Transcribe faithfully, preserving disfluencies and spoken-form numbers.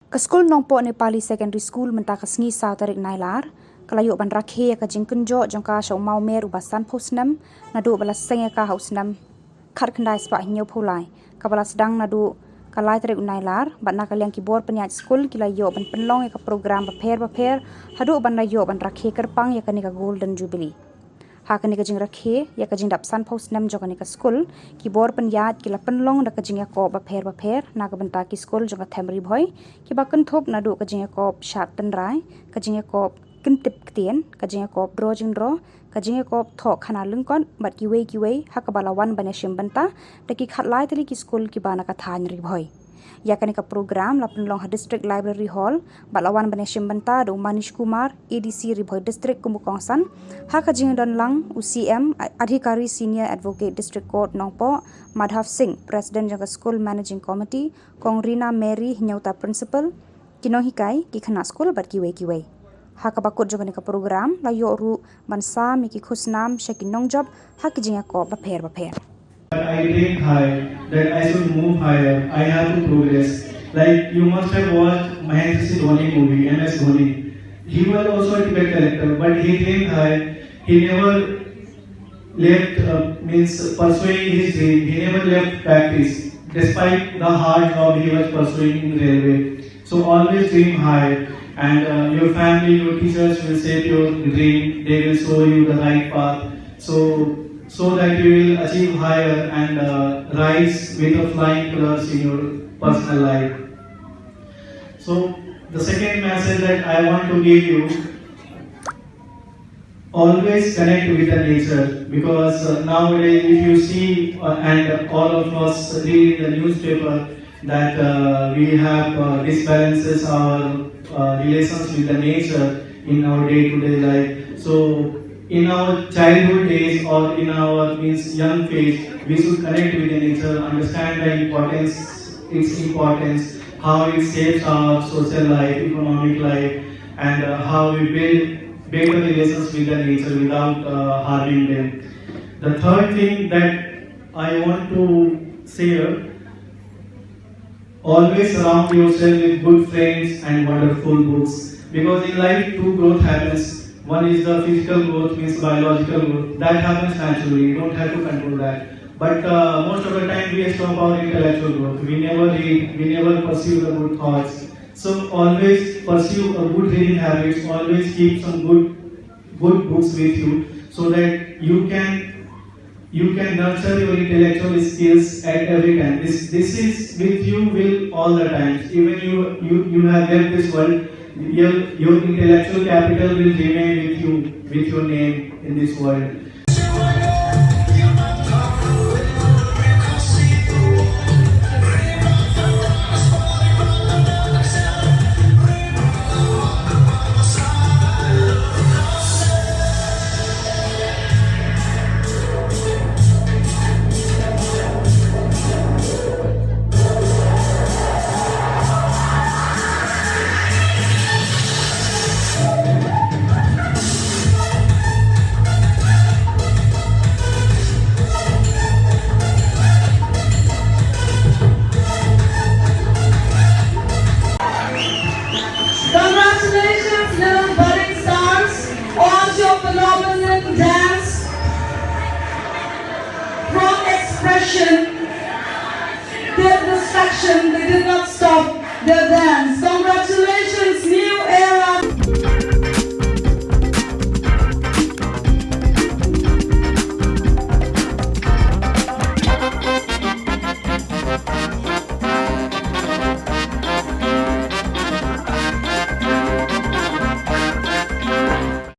Ka skul Nongpoh Nepali Secondary School mynta ka sngi saw tarik Nailar ka la ïoh ban rakhe ïa ka jingkynjoh jong ka sha u mawmer uba sanphew snem naduh ba la seng ïa ka ha u snem khatkhyndai spah hynñiewphew lai, kaba la sdang naduh ka lai tarik u Nailar, bad na ka liang ki bor pynïaid skul ki la ïoh ban pynlong ïa ka program bapher bapher haduh ban la ïoh ban rakhe kyrpang ïa kane ka Golden Jubilee. Ha kane ka jingrakhe ïa ka jingdap sanphew snem jong kane ka skul, ki bor pynïaid ki la pynlong da ka jingïakob bapher bapher na ka bynta ki skul jong ka them Ri Bhoi, kiba kynthup naduh ka jingïakob shad tynrai, ka jingïakob kyntip ktien, ka jingïakob draw jingdraw, ka jingïakob thoh khana lyngkot bad kiwei kiwei, ha kaba la wan ban ïashim bynta da ki khatlai tylli ki skul kiba na ka thaiñ Ri Bhoi. Ïa kane ka program la pynlong ha District Library Hall bad la wan ban ïashim bynta da u Manish Kumar, A D C Ri Bhoi District, kum u kongsan, ha ka jingdon lang u C M, Adhikari Senior Advocate District Court Nongpoh, Madhav Singh, President jong ka School Managing Committee, Kong Rina Mary Hynñiewta, Principal, ki nonghikai, ki khynnah skul bad kiwei kiwei. Ha kaba kut jong kane ka program la ïoh ruh ban sam ïa ki khusnam sha ki nongjop ha ki jingïakob bapher bapher. I dreamed high that I should move higher. I have to progress. Like you must have watched Mahendra Singh Dhoni movie, M S Dhoni. He was also a ticket collector, but he dreamed high. He never left, uh, means pursuing his dream. He never left practice, despite the hard job he was pursuing in railway. So always dream high, and uh, your family, your teachers will shape your dream. They will show you the right path. So so that you will achieve higher and uh, rise with the flying colors in your personal life. So the second message that I want to give you, always connect with the nature, because uh, nowadays if you see uh, and all of us read in the newspaper that uh, we have uh, disbalances our uh, relations with the nature in our day-to-day life. So in our childhood days or in our means young phase, we should connect with the nature, understand the importance, its importance, how it shapes our social life, economic life, and uh, how we build better relations with the nature without uh, harming them. The third thing that I want to share, always surround yourself with good friends and wonderful books, because in life two growth happens. One is the physical growth, means biological growth, that happens naturally, you don't have to control that. But uh, most of the time we stop our intellectual growth. We never read, we never pursue the good thoughts. So always pursue a good reading habits, always keep some good good books with you, so that you can you can nurture your intellectual skills at every time. This this is with you will all the times. Even you you you have left this world, your your intellectual capital will remain with you, with your name in this world.